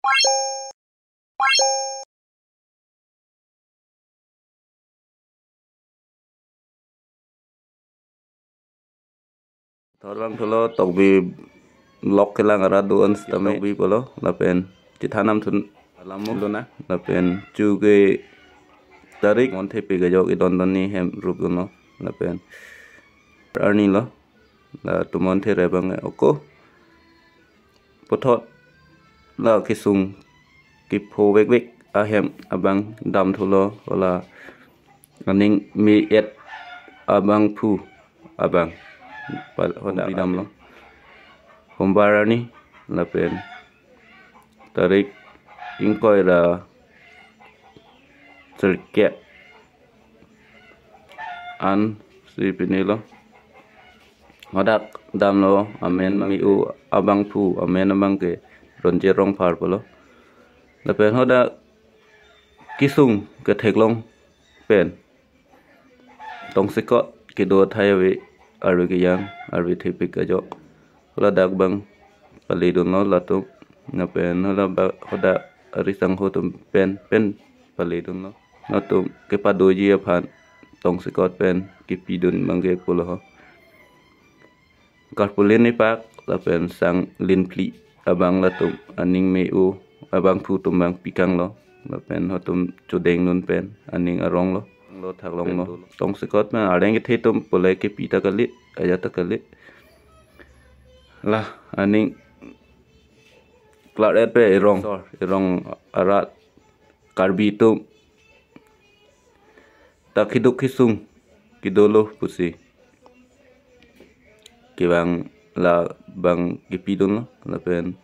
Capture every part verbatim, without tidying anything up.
Thor bang thulo, Tokbi vlog kelang arat do-an sitame Tokbi pulo, lapen chethan nam thun alam mo lona, lapen chu ke tarik monthe pik ajok idon donni hem rup dunlo, lapen arni lo, la tumon the rebang oko. Puthot la kesung kepho vekvek ahem abang dam thulo, la aning me-et abangphu abang pa-, hoda damlo. Hombar arni lapen tarik ingkoi ra sirkep an si pini lo. Hadak damlo amen me-u abangphu, amen abang ke Ronje Rongphar pulo. Lapen hadak kesung ketheklong pen tongsekot kedo athai ave, arve kejang, arve thepik ajok. Ladak bang pale dunlo latum, lapen hala ba-, hadak ari sangho atum pen, pen pale dunlo. Latum kepadoji aphan tongsekot pen kepi dun bang ke pulo ho. Karpulin ipak lapen sang linphli abang latum aning me-u abangphu atum bang pikanglo, lapen hatum chodeng dun pen aning aronglo, lo thaklonglo. Tongsekot pen areng kethe atum pule kepi ta kali, aja ta kali. La aning klar-et pe irong, sor, irong arat Karbi atum ta keduk kesung kedolo pusi kevang la bang kepi dunlo, lapen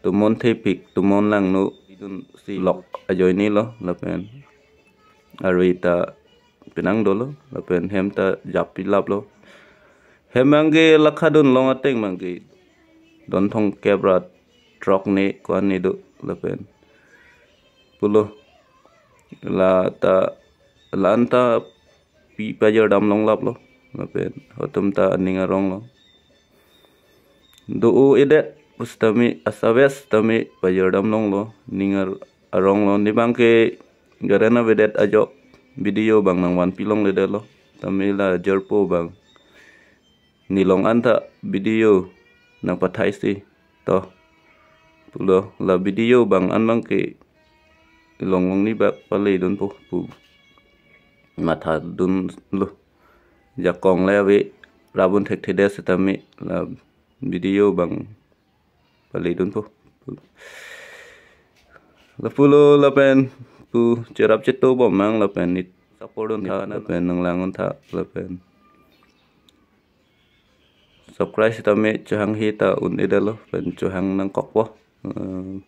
tumon thepik, tumon langno dunsi lok ajoine lo, lapen arve ta penang dolo, lapen hem ta jap pilaplo. Hem bang ke lakha dun long ateng bang ke don thomkep ra throk ne ko-an ne do, lapen pulo, la ta la-an ta pi pajor dam longlaplo, lapen hatum ta aning aronglo. Do-o-edet pusitame, asap-et sitame pajor dam longlo, ning ar-, aronglo. Ne bang ke garen avedet ajok video bang nangvanpi longledetlo, tame la jorpo bang ne long an ta video nangpathai si to pulo, la video bang an bang ke long long ni bak pale dunpo pu matha dunlo. Jakong le ave, rap un thekthedet sitame la video bang pale dunpo. Lapulo lapen pu cherap cheto bom mang, lapen ne support duntha, lapen nanglang duntha, lapen subscribe sitame chohanghe ta un-edetlo, pen chohang nangkokpo. Eh,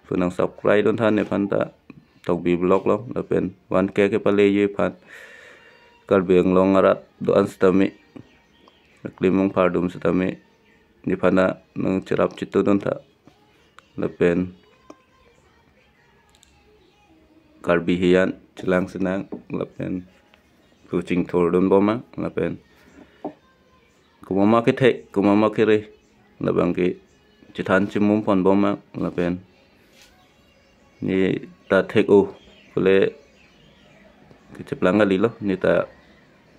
pu nang subscribe duntha nephan ta Tokbi vlog lo, lapen one K kepaleji aphan Karbi Anglong arat do-an sitame, Klimong phardum sitame, nephan ta nangcherap cheto duntha, lapen Karbi hiyan chelang senang, lapen pu chingthur dun bom mang, lapen komat ma kethek, komat ma kere, labang ke chethan chimum pon bom mang, lapen ne ta thek-o pule kecheplang kalilo, ne ta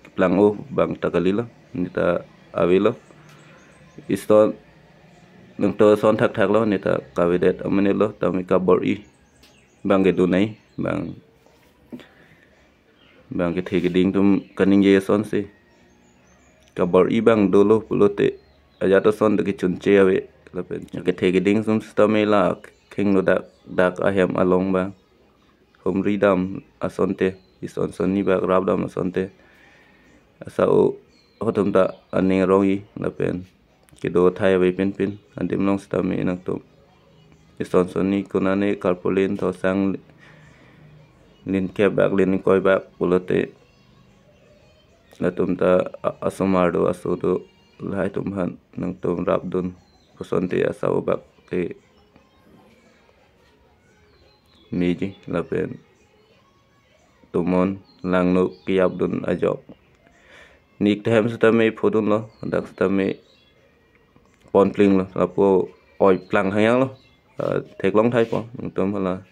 keplang-o bang ta kalilo, ne ta avelo. Ison nangto son thakthaklo, ne ta kavedet amonit lo, tame kabor-i bang kedun nai, bang bang kethe keding atum kaningje asonsi. Kabor-i bang dolo pulote ajat ason ta kechunche ave, lapen kethe keding atum sitame la khengno dak dak ahem along bang humri dam asonte, ison sonni bak rap dam asonte, asap-o hatum ta aning arong-i, lapen kedo athai ave pinpin, adim long sitame nangtum ison sonni konane karpulin thosang lin kep bak lin koi bak pulote, latum ta a-, asomar do, aso do, lahai atum aphan nangtum rap dun, kosonte asap-o bak ke meji, lapen tumon langno kiyap dun ajok. Ne ik ta hem sitame phodunlo, dak sitame ponplinglo, lapu oi plang hangyanglo. Ah, theklong thaipo, nangtum hala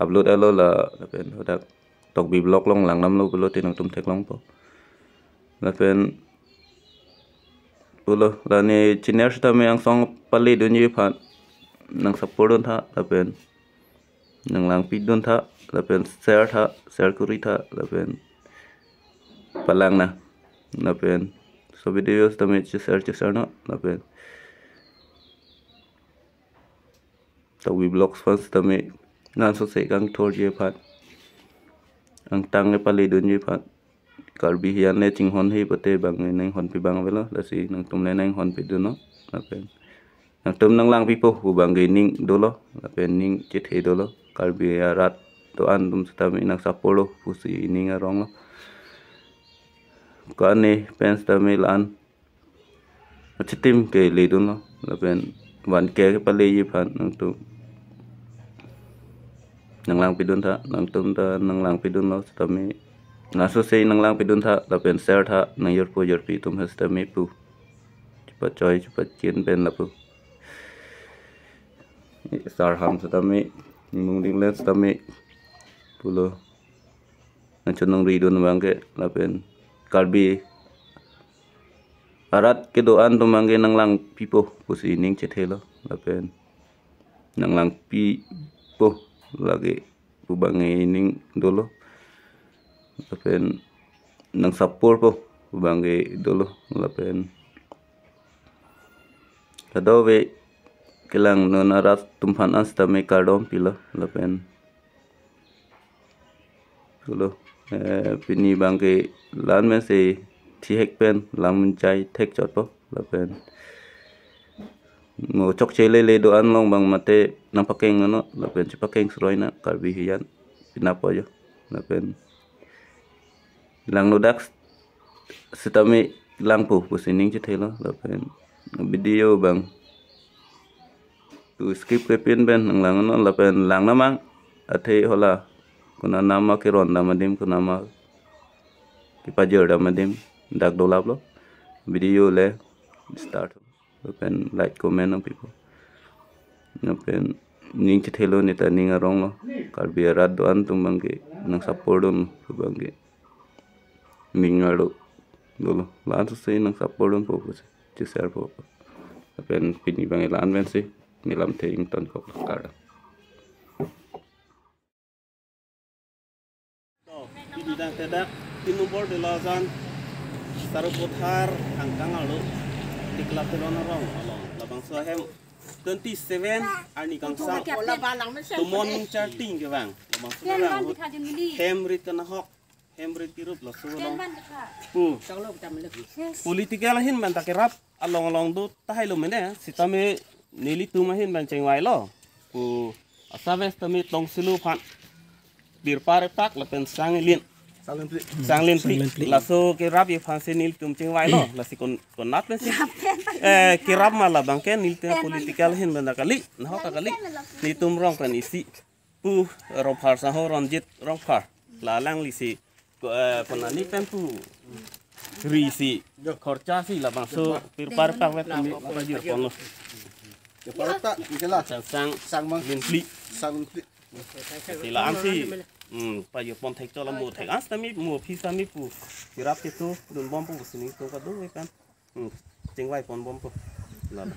upload alo la, lapen hadak Tokbi Vlog along langdamlo pulote nangtum theklongpo. Lapen pulo, la ne channel sitame angsong pale dunji aphan nang support duntha, lapen nang langpi duntha, lapen share tha, share kuri tha, lapen palangna, lapen laso video sitame che-share che-share non, lapen Tokbi Vlogs aphan sitame laso se kangthurji aphan, angtang kepale dunji aphan, Karbi hiyan le chinghon he pote bang ne honpi abang avelo, lasi nangtum le nang honpi dunnon, lapen nangtum nang langpipo pu abang ke ning dolo, lapen ning chethe dolo, Karbi arat do-an atum sitame nang support lo pusi ning aronglo. Ko-an ne pen sitame la-an achitim kele dunlo, lapen one K kepaleji aphan nangtum nang langpi duntha, nangtum ta nang langpi dunlo sitame, laso se nang langpi duntha, lapen share tha, nang jirpo jirpi atum aphan sitame pu, chepachoi chepachin pen lapu. Sarham sitame, Mungding Lens sitame pulo, nang chonong ri dun abang ke, lapen Karbi arat kedo-an atum abang ke nang langpipo pusi ning chethelo, lapen nang langpipo lake pu abang ke ning dolo, lapen nang support po pu abang ke dolo, lapen kadokave kelang non arat atum aphan an sitame kardom pilo, lapen pulo, eh, pini abang ke la-an pen si thihek pen lam jai thek chotpo, lapen mo chokche lele do-an along abang mate nang pakeng nono, lapen chepakeng sroina Karbi hiyan pinapo jo, lapen langno dak sitame langpo pusi ning chethelo, lapen video abang tu skip kepin pen nang lang non, lapen lang namang athe hala konat nama keron dam adim, konat nama kepajir dam adim dak dolaplo. Video le start, lapen like comment nangpipo, lapen ning chethelo, neta ning aronglo, Karbi arat do-an atum abang ke nang support dun pu abang ke ning arlo dolo, la-an sose nang support dunpo pusi che-share po, lapen pini abang ke la-an pen si, ne lamthe ingtonkok, kardom. To, pini dak tedak, tin nombor Delajan, Sarupathar angkang arlo, Tikla Teron arong along, labangso ahem twenty seven arni kangsam, Tomon Charting kevang, labangso kevang ahut hem rit kenahok, hem rit kirup laso along pu political ahin pen ta kerap along along do tahai lo mene, sitame nelitum ahin pen chingvailo pu, asap sitame Tongsilu aphan, Pirpar Pak lapen Sanglin, Sanglin Pli. Sanglin Pli. Sanglin Pli. Laso kerapji aphan si nelitum chingvailo, lasi kon, konat pen si, eh, kerap ma labang ke nelitum political ahin pen ta kali, nahok ta kali, nelitum rong pen isi pu Rongphar, Sangho Ronjit Rongphar, la alangli si ko, eh, konani pen pu ri si, khorcha si labangso Pirpar Pak vet kami pajir ponlo. Pirpar Pak, isi la. Sang, Sang, Sang Mang. Lin Pli. Sanglin Pli. Si la-an si, hmm, pajir pon thek chot la mo thek. An sitame mo aphi sitame pu kerap ketu dunbompo pusi nelitum kadokave pen, hmm, chingvai ponbompo. La la.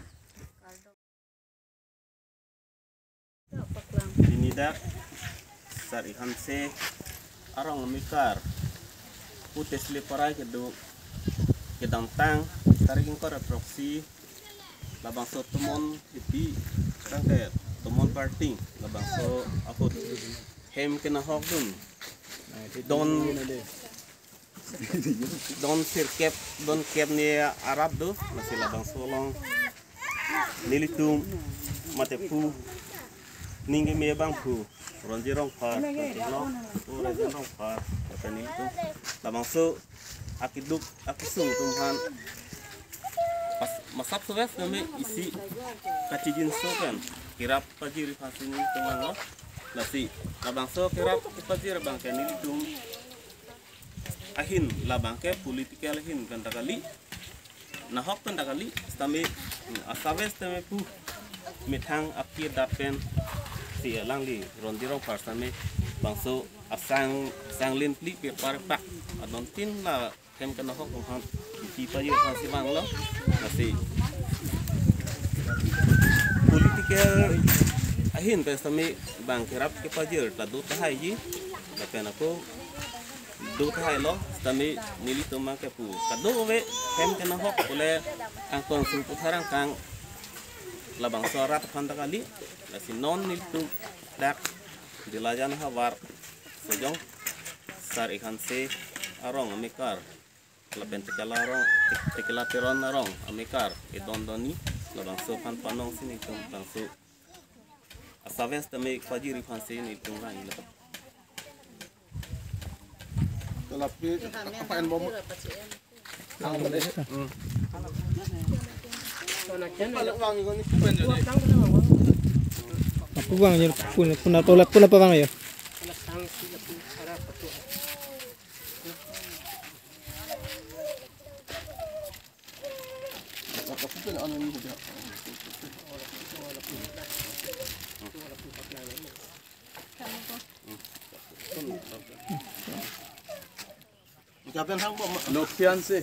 Pini dak Sar Ihanse arong amekar pu Tesleparai kedo kedamtang tarik ingkoi ra throksi, labangso Tomon Hipi, tangte Tomon Parting, labangso ahut hem kenahok dun don, don sirkep, don kep ni arap do, lasi labangso along nelitum mate pu ning keme abang pu Ronjit Rongphar, no, pu Ronjit Rongphar, kata nelitum labangso akeduk akesung atum aphan pas, masap sowes kami isi kachijinso pen kerap pajir aphan si nelitum vanglo. Lasi labangso kerap pajir abang ke nelitum ahin labang ke political ahin pen ta kali, nahok pen ta kali, sitame, hmm, asap sitame pu methang aphi dat pensi alangli Ronjit Rongphar sitame bangso asang sanglin phli pepar pak adon tin la hem kena hok aphan kipi pajir aphansi vanglo. Lasi political ahin pen sitame bang kerap kepajir ta do tahai ji. Lapen ako do tahai lo sitame nelitum ma kepu kadokave hem kena hok pule angkong sung puthar angkang labangso arat aphan ta kali. Lasi non nelitum dak Dilajan havar Sojong Sar Ikhanse arong amekar lapen Tekela arong, Tekela Teron arong amekar edon doni labangso aphan panong si nelitum bangso asavens tame pajiri aphansi nelitum rang ilo. Kalapi apa en bom? Lapu vang jo, pun pun atau lapu lapu vang jo. Lokian si.